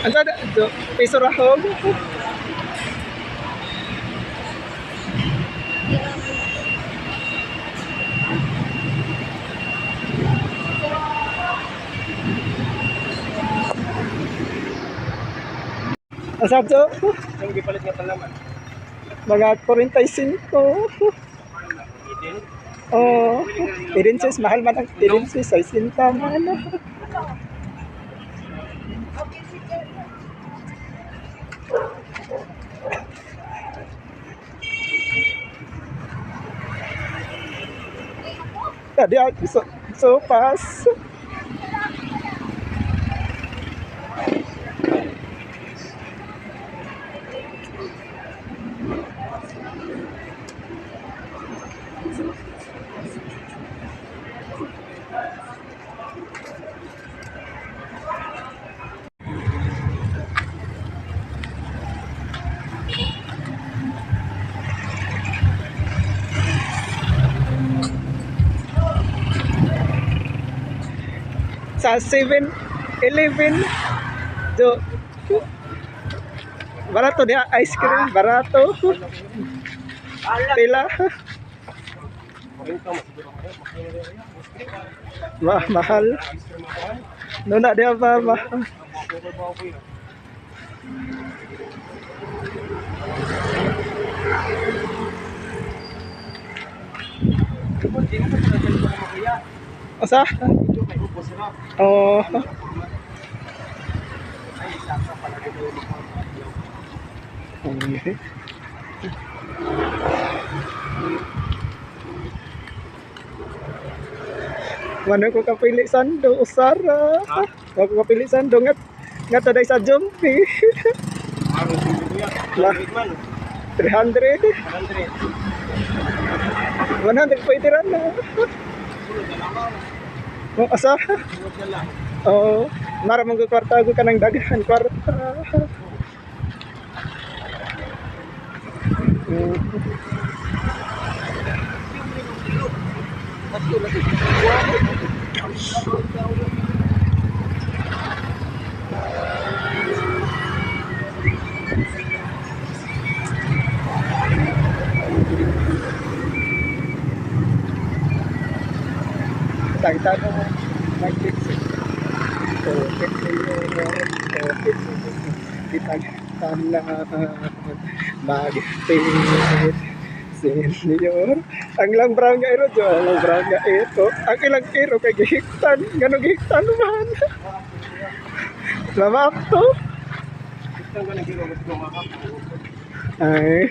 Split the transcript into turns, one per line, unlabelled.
Ang tada, piso rahog. Ang sabjo,
Ang gipalit nga palaman.
mga 45.
Eden.
Oh, Irinsis, mahal man ang Irinsis, ay sinta man. Tadi ako so pass. Sa 7-Eleven. Do barato dia ice cream, barato. Pila? Mahal. No na dia ba mahal. Asa? Oh. Okay. Wala ko kapili sando, usara. Wala ko kapili sando ngat ngat taday sa jumpy. La 300. 100 po itiran na. Kung asa? Oo. Mara mong kwarta ko kanang daghan kwarta. Tagtago mo nag-fix. So, Kitag mag-fit senior. Ang lang brown nga ero, Jo. Ang lang brown nga ito. Ang ilang ero kay gihiktan. Gano gihiktan man. Lama to. Ay.